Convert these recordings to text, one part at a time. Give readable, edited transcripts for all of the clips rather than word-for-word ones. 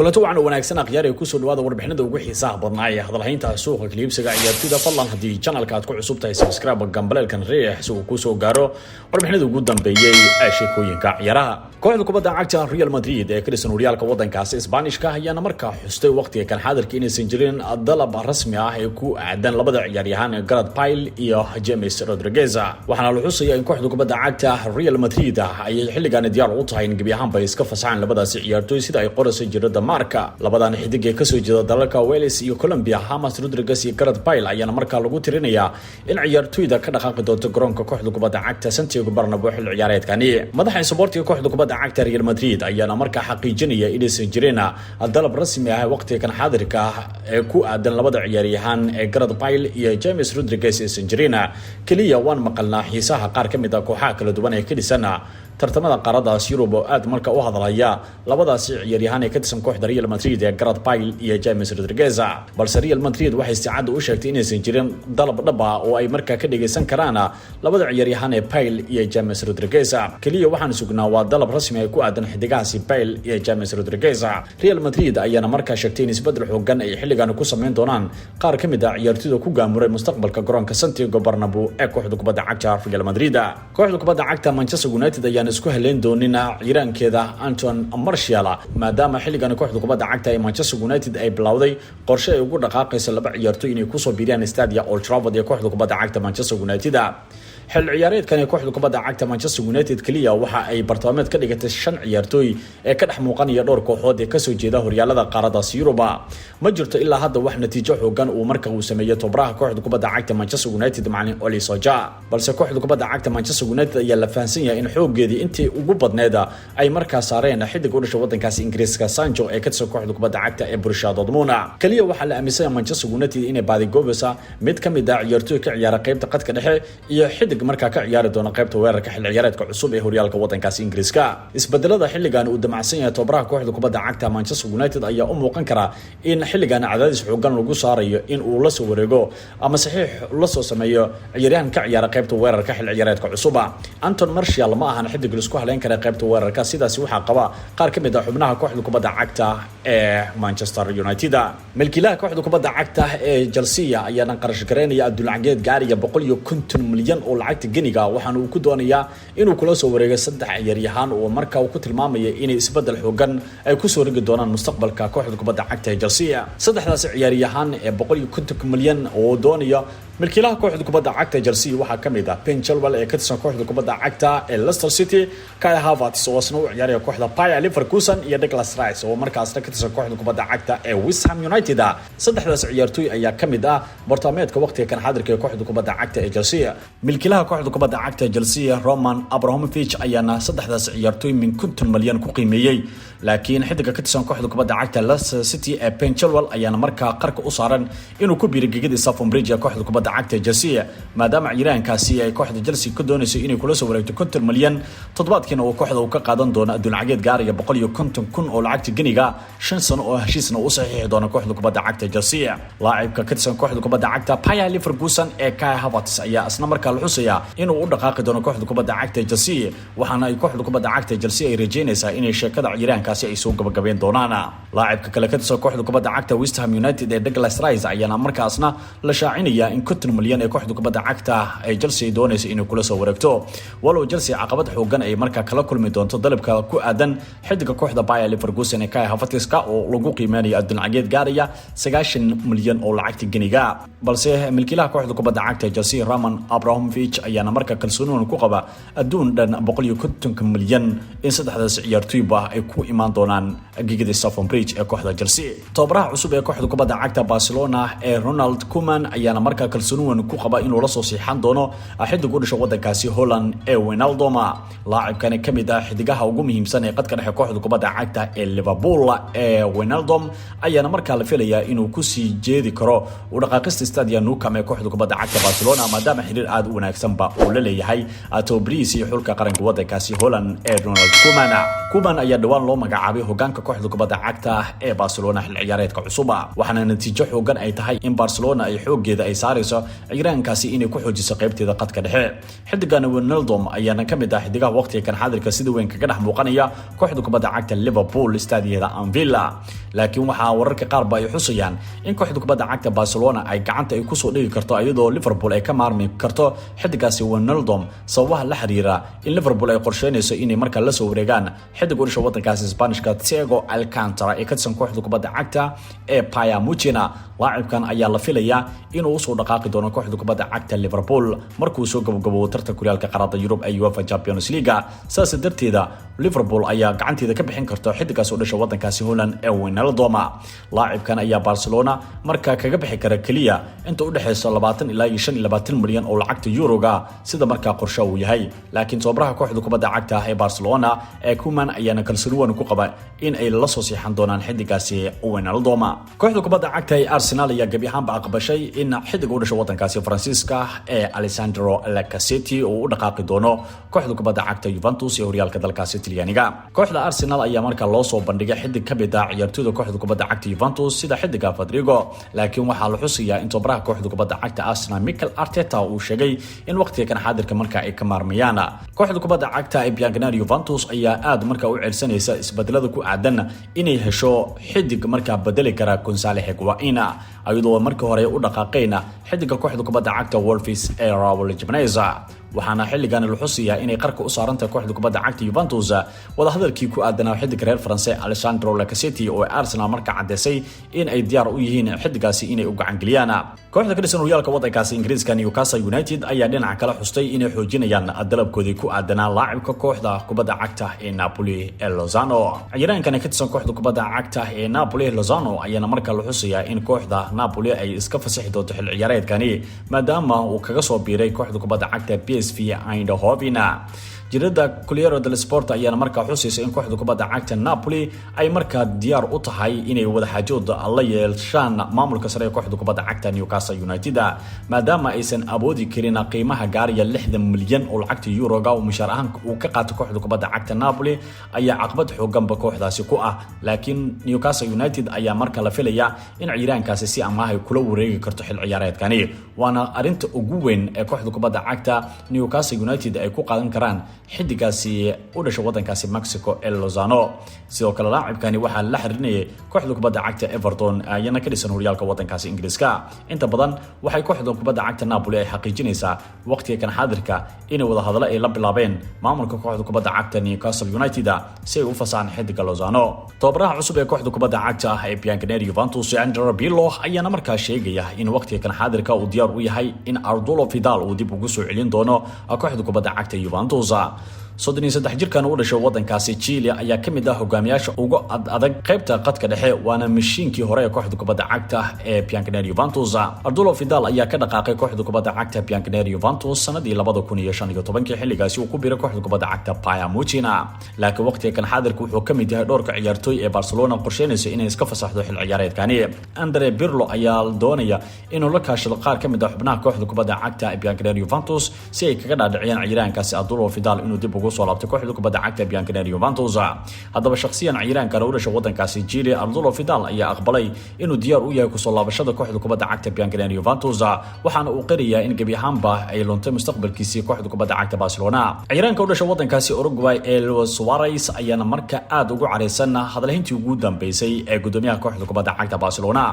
Kulanto wacan oo wanaagsan, akhyaar ay kusoo dhawaada warbixinada ugu xiisaha badnaa ee hadalhaynta suuqa kala iibsiga ciyaartoyda. Fadlan, haddii channelka aad ku cusub tahay, subscribe, gambaleelkan riix si uu kusoo gaaro warbixinada ugu dambeeyey ee sheekooyinka ciyaaraha. Kooxda kubadda cagta Real Madrid ee ka dhisan horyaalka wadankaasi Isbaanishka ayaana markaa xustay waqtiga kan xaadirka inaysan jirin dalab rasmi ah ee ku aadan labada ciyaaryahaan Gareth Bale iyo James Rodriguez. Waxaana la xusaya in kooxda kubadda cagta Real Madrid ay xilligan diyaar u tahay in gebi ahaanba iska fasaxaan labadaasi ciyaartooy, sida ay qorayso jirada Marka. Labadan xidig ee kasoo jeeda dalalka Wales iyo Colombia, James Rodriguez iyo Gareth Bale, ayaana markaa lagu tirinayaa in ciyaartooyda ka dhaqaaqi doonto garoonka kooxda kubadda cagta Santiago Bernabeu xil ciyaareedkani. Madaxa isboortiga kooxda kubadda cagta Real Madrid ayaana markaa xaqiijinaya inaysan jirin dalab rasmi ah waqtiga kan xaadirka ah ee ku aadan labada ciyaaryahaan ee Gareth Bale iyo James Rodriguez aysan jirin. Keliya waan maqalnaa xiisaha qaar ka mid ah kooxaha kala duwan ee ka dhisan tartamada qaaradaas Yurub oo aad marka u hadlaya labadaasi ciyaaryahaan ee ka tirsan kooxda Real Madrid ee Gareth Bale iyo James Rodriguez. Balse Real Madrid waxay si cad u sheegtay inaysan jirin dalab dhab ah oo ay markaa ka dhagaysan karaan labada ciyaaryahaan ee Bale iyo James Rodriguez. Keliya waxaan sugnaa waa dalab rasmi ay ku aadan xidigahaasi Bale iyo James Rodriguez. Real Madrid ayaana markaa sheegtay in isbedel xoogan ay xilligan ku sameyn doonaan qaar ka mid ah ciyaartoyda ku gaamuray mustaqbalka garoonka Santiago Bernabeu ee kooxda kubadda cagta Real Madrid. Kooxda kubadda cagta Manchester United ayaan isku haleyn doonin ciiraankeeda Anthony Martial, maadaama xilligan kooxda kubadda cagta ee Manchester United ay bilowday qorshe ay ugu dhaqaaqayso laba ciyaartoy inay kusoo biiriyaan stadia Old Trafford ee kooxda kubadda cagta Manchester United. Xil ciyaareedkan ee kooxda kubadda cagta Manchester United keliya waxa ay bartilmaameed ka dhigatay shan ciyaartooy ee ka dhex muuqanaya dhowr kooxood ee kasoo jeeda horyaalada qaaradaas Yuruba. Ma jirto ilaa hadda wax natiijo xoogan uu marka uu sameeyey tababaraha kooxda kubadda cagta Manchester United, macalin Ole Solskjaer. Balse kooxda kubadda cagta Manchester United ayaa la fahansan yahay in xoogeedii intii ugu badneed ay markaa saareen xidig u dhashay wadankaasi Ingiriiska, Sancho, ee ka tirsan kooxda kubadda cagta ee Borussia Dortmund. Keliya waxaa la aaminsan yahay Manchester United inay baadigoobaysa mid ka mid ah ciyaartooy ka ciyaara qaybta qadka dhexe iyo xidig markaa ka ciyaari doona qaybta weerarka xilli ciyaareedka cusub ee horyaalka wadankaasi Ingiriiska. Isbedelada xilligan uu damacsan yahay tababaraha kooxda kubadda cagta Manchester United ayaa u muuqan karaa in xilligan cadaadis xoogan lagu saarayo in uu la soo wareego ama saxiix la soo sameeyo ciyaaryahan ka ciyaara qaybta weerarka xilli ciyaareedka cusub. Anthony Martial ma ahan xidig laisku haleyn kara qaybta weerarka. Sidaasi waxaa qaba qaar ka mid ah xubnaha kooxda kubadda cagta ee Manchester United. Milkiilaha kooxda kubadda cagta ee Chelsea ayaana qarash gareynaya adduun lacageed gaariya 150 milyan oo lacagta geniga, waxaana uu ku doonayaa inuu kula soo wareego saddex ciyaaryahaan oo marka uu ku tilmaamaya inay isbedel xoogan ay kusoo rigi doonaan mustaqbalka kooxda kubadda cagta ee Chelsea. Saddexdaasi ciyaaryahaan ee 150-ka milyan oo doonaya milkiilaha kooxda kubadda cagta Chelsea waxaa ka mid ah Ben Chilwell ee ka tirsan kooxda kubadda cagta ee Leicester City, Kai Havertz oo isna u ciyaaraya kooxda Bayer Leverkusen, iyo Declan Rice oo markaasna ka tirsan kooxda kubadda cagta ee West Ham United. Saddexdaas ciyaartooy ayaa ka mid ah bartaameedka waqtiga kan xaadirka ee kooxda kubadda cagta ee Chelsea. Milkiilaha kooxda kubadda cagta ee Chelsea, Roman Abramovich, ayaana saddexdaas ciyaartooy min 50 milyan ku qiimeeyey. Laakiin xidiga ka tirsan kooxda kubadda cagta Leicester City ee Ben Chilwell ayaana markaa qarka u saaran inuu ku biiro gegida Stamford Bridge ee kooxda kubadda cagta ee Chelsea, maadaama ciyaaryahankaasi ay kooxda Chelsea ka doonayso inay kula soo wareegto 50 milyan, toddobaadkiina uu kooxda uu ka qaadan doono adduun lacageed gaaraya 150,000 oo lacagta geniga, 5 sano oo heshiisna uu saxiixi doono kooxda kubadda cagta Chelsea. Laacibka ka tirsan kooxda kubadda cagta Bayer Leverkusen ee Kai Havertz ayaa isna markaa la xusayaa inuu u dhaqaaqi doono kooxda kubadda cagta Chelsea, waxaana ay kooxda kubadda cagta Chelsea ay rajeynaysaa inay sheekada ciyaaryahankaasi ay soo gabagabeyn doonaan. Laacibka kale ka tirsan kooxda kubadda cagta West Ham United ee Declan Rice ayaana markaasna la shaacinayaa in 50 milyan ee kooxda kubadda cagta ee Chelsea ay doonayso inay kula soo wareegto, walow Chelsea caqabad xoogan ay markaa kala kulmi doonto dalabka ku aadan xidiga kooxda Bayer Leverkusen ee Kai Havertz oo lagu qiimeynayo adduun lacageed gaaraya 90 milyan oo lacagta geniga. Balse milkiilaha kooxda kubadda cagta Chelsea, Roman Abramovich, ayaana markaa kalsooni ku qaba adduun dhan 150-ka milyan in saddexdaas ciyaartooyba ay ku imaan doonaan gegida Stamford Bridge ee kooxda Chelsea. Tababaraha cusub ee kooxda kubadda cagta Barcelona ee Ronald Koeman ayaana markaa kalsooni weyn ku qaba inuu la soo siixan doono xidig u dhasho wadankaasi Holland ee Wijnaldum. Laacibkani ka mid ah xidigaha ugu muhiimsan ee qadka dhexe kooxda kubadda cagta ee Liverpool ee Wijnaldum ayaana markaa la filayaa inuu kusii jeedi karo u dhaqaaqista Stadia Nou Camp ee kooxda kubadda cagta Barcelona, maadaama xiriir aada u wanaagsanba uu la leeyahay tababarihiisa iyo xulka qaranka wadankaasi Holland ee Ronald Koeman. Koeman ayaa dhawaan loo magacaabay hogaanka kooxda kubadda cagta ee Barcelona xil ciyaareedka cusuba, waxaana natiijo xoogan ay tahay in Barcelona ay xoogeeda ay saarayso ciyaaraankaasi inay ku xoojiso qaybteeda qadka dhexe. Xidigan Wijnaldum ayaana ka mid ah xidigaha waqtiga kan xaadirka sida weyn kaga dhex muuqanaya kooxda kubadda cagta Liverpool stadiyada Anfield. Laakiin waxaa wararka qaarba ay xusayaan in kooxda kubadda cagta Barcelona ay gacanta ay kusoo dhigi karto, iyadoo Liverpool ay ka maarmi karto xidigaasi Wijnaldum, sababaha la xiriira in Liverpool ay qorsheynayso inay markaa lasoo wareegaan xidig u dhasha wadankaasi Sbaanishka, Thiago Alcantara, ee ka tirsan kooxda kubadda cagta ee Bayern Munich. Laacibkan ayaa la filayaa inuu usoo dhaqaaqi doono kooxda kubadda cagta Liverpool markuu soo gabagaboobo tartanka horyaalka qaarada Yurub ee UEFA Champions League. Saas darteeda Liverpool ayaa gacanteeda ka bixin karta xidigaas u dhasha wadankaasi Holland ee Wijnaldum. Laacibkan ayaa Barcelona markaa kaga bixi kara keliya inta u dhexeysa 20 ilaa iyo 25 milyan oo lacagta yuroga, sida markaa qorshe uu yahay. Laakiin tababaraha kooxda kubadda cagta ee Barcelona ee Koeman ayaana kalsooni weyn ku qaba in ay la soo siixan doonaan xidigaasi Wijnaldum. Kooxda kubadda cagta ee Arsenal ayaa gebi ahaanba aqbashay in xidig u dhasho wadankaasi Faransiiska ee Alessandro Lacazette uu u dhaqaaqi doono kooxda kubadda cagta Juventus ee horyaalka dalkaasi Talyaaniga. Kooxda Arsenal ayaa markaa loo soo bandhigay xidig ka mid ah ciyaartooyda kooxda kubadda cagta Juventus, sida xidiga Federico. Laakiin waxaa la xusayaa in tababaraha kooxda kubadda cagta Arsenal, Mikel Arteta, uu sheegay in waqtiga kan xaadirka marka ay ka maarmayaan. Kooxda kubadda cagta ee Bianconeri Juventus ayaa aad markaa u ceelsanaysa isbedelada ku aadan inay hesho xidig markaa bedeli kara Gonzalo Higuain, iyadoo markii hore u dhaqaaqeen xidiga kooxda kubadda cagta Wolves ee Raul Jimenez. Waxaana xilligan la xusayaa inay qarka u saarantahay kooxda kubadda cagta Juventus wadahadalkii ku aadanaa xidiga reer France Alessandro Lacazette, oo Arsenal markaa caddeysay in ay diyaar u yihiin xidigaasi inay u gacangeliyaan. Kooxda ka dhisan horyaalka waddankaasi Ingiriiska, Newcastle United, ayaa dhinaca kale xustay inay xoojinayaan dalabkoodii ku aadanaa laacibka kooxda kubadda cagta ee Napoli ee Lozano. Ciyaaryahankan ka tirsan kooxda kubadda cagta ee Napoli, Lozano, ayaana markaa la xusayaa in kooxda Napoli ay iska fasixi doonto xil ciyaareedkani, maadaama uu kaga soo biiray kooxda kubadda cagta PSV Eindhoven. Jariidada Corriere dello Sport ayaana markaa xusaysa in kooxda kubadda cagta Napoli ay markaa diyaar u tahay inay wadaxaajood la yeeshaan maamulka sare ee kooxda kubadda cagta Newcastle United, maadaama aysan awoodi karin qiimaha gaaraya 60 milyan oo lacagta yuroga oo mushaar ahaan uu ka qaato kooxda kubadda cagta Napoli ayaa caqabad xooganba kooxdaasi ku ah. Laakiin Newcastle United ayaa marka la filaya in ciyaaraankaasi si amaah ay kula wareegi karto xil ciyaareedkani, waana arinta ugu weyn ee kooxda kubadda cagta Newcastle United ay ku qaadan karaan xidigaasi u dhashay wadankaasi Mexico ee Lozano. Sidoo kale laacibkani waxaa la xiriirinayay kooxda kubadda cagta Everton, ayana ka dhisan horyaalka wadankaasi Ingiriiska. Inta badan waxay kooxda kubadda cagta Napoli ay xaqiijinaysaa waqtiga kan xaadirka inay wadahadalo ay la bilaabeen maamulka kooxda kubadda cagta Newcastle United si ay u fasaan xidiga Lozano. Tababaraha cusub ee kooxda kubadda cagta ah ee Bianconeri Juventus, Andrea Pirlo, ayaana markaa sheegaya in waqtiga kan xaadirka uu diyaar u yahay in Arturo Vidal uu dib ugu soo celin doono kooxda kubadda cagta Juventus. 33 jirkan u dhashay wadankaasi Chile ayaa ka mid ah hogaamiyaasha ugu ad adag qaybta qadka dhexe, waana mashiinkii hore ee kooxda kubadda cagta ee Bianconeri Juventus. Arturo Vidal ayaa ka dhaqaaqay kooxda kubadda cagta Bianconeri Juventus sanadii 2015-kii, xilligaasi uu ku biiray kooxda kubadda cagta Bayern Munich. Laakiin waqtiga kan xaadirka wuxuu ka mid yahay dhowrka ciyaartooy ee Barcelona qorsheynaysa inay iska fasaxdo xil ciyaareedkani. Andrea Pirlo ayaa doonaya inuu la kaashado qaar ka mid ah xubnaha kooxda kubadda cagta ee Bianconeri Juventus si ay kaga dhaadhiciyaan ciyaaraankaasi Arturo Vidal inuu dib ugu soo laabtay kooxda kubadda cagta Bianconeri Juventus. Haddaba shakhsiyan ciyaaraankan u dhashay wadankaasi Chile, Arturo Vidal, ayaa aqbalay inuu diyaar u yahay kusoo laabashada kooxda kubadda cagta Bianconeri Juventus, waxaana uu qirayaa in gebi ahaanba ay luntay mustaqbalkiisii kooxda kubadda cagta Barcelona. Ciyaaraanka u dhashay wadankaasi Uruguay ee Luis Suarez ayaana marka aad ugu careysan hadalhayntii ugu dambeysay ee gudoomiyaha kooxda kubadda cagta Barcelona.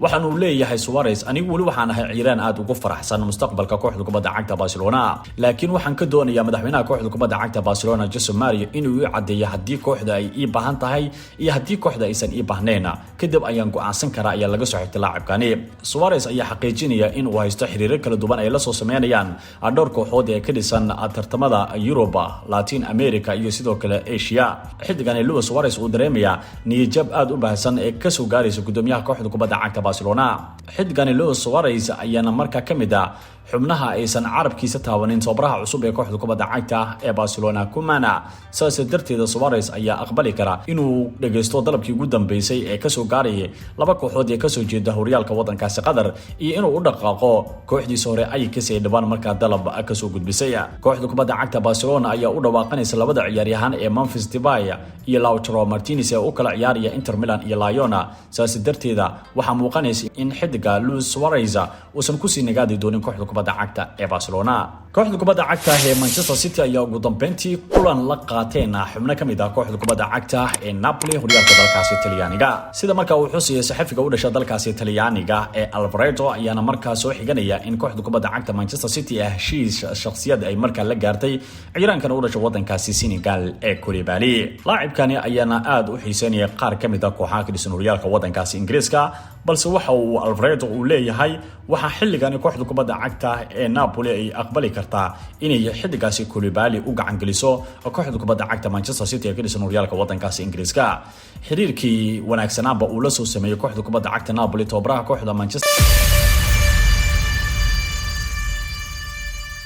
Waxaana uu leeyahay Suarez: "Anigu weli waxaan ahay ciyaaraan aad ugu faraxsan mustaqbalka kooxda kubadda cagta Barcelona, laakiin waxaan ka doonayaa madaxweynaha kooxda kubadda cagta Barcelona, Jose Mario, inuu ii caddeeyo haddii kooxda ay ii baahan tahay iyo haddii kooxda aysan ii baahnayn. Kadib ayaan go'aansan karaa," ayaa laga soo xigtay laacibkani. Suarez ayaa xaqiijinaya in uu haysto xiriiro kala duwan ay la soo sameynayaan dhowr kooxood ee ka dhisan tartamada Yuruba, Latin America iyo sidoo kale Asia. Xiddigani Luis Suarez uu dareemayaa niyajab aad u baahsan ee kasoo gaaraysa gudoomiyaha kooxda kubadda cagta Barcelona. Xiddigani Luis Suarez ayaana markaa ka mid ah xubnaha aysan carabkiisa taabanin tababaraha cusub ee kooxda kubadda cagta ee Barcelona, Koeman. Saas darteeda Suarez ayaa aqbali kara inuu dhageysto dalabkii ugu dambeysay ee kasoo gaarayay laba kooxood ee kasoo jeeda horyaalka wadankaasi Qatar iyo inuu u dhaqaaqo kooxdiisa hore Ajax ee dhawaan markaa dalab kasoo gudbisay. Kooxda kubadda cagta Barcelona ayaa u dhawaaqanaysa labada ciyaaryahan ee Memphis Depay iyo Lautaro Martinez ee u kala ciyaaraya Inter Milan iyo Lyon. Saas darteeda waxaa muuqanaysa in xidiga Luis Suarez uusan kusii nagaadi doonin kooxda kubadda cagta ee Barcelona. Kooxda kubadda cagta ee Manchester City ayaa ugu dambeyntii kulan la qaateen xubno ka mid ah kooxda kubadda cagta ee Napoli, horyaalka dalkaasi Talyaaniga. Sida markaa uu xusayay saxafiga u dhasha dalkaasi Talyaaniga ee Alfredo, ayaana markaa soo xiganaya in kooxda kubadda cagta Manchester City ee heshiis shakhsiyad ay markaa la gaartay ciiraankana u dhasha wadankaasi Senegal ee Koulibaly. Laacibkani ayaana aada u xiiseynaya qaar ka mid ah kooxaha ka dhisan horyaalka wadankaasi Ingiriiska, balse waxa uu Alfredo uu leeyahay waxaa xilligani kooxda kubadda cagta ee Napoli ay aqbali kartaa inay xilligaasi Koulibaly u gacan geliso kooxda kubadda cagta Manchester City ee ka dhisan horyaalka wadankaasi Ingiriiska. Xiriirkii wanaagsanaanba uu la soo sameeyey kooxda kubadda cagta Napoli tababaraha kooxda Manchester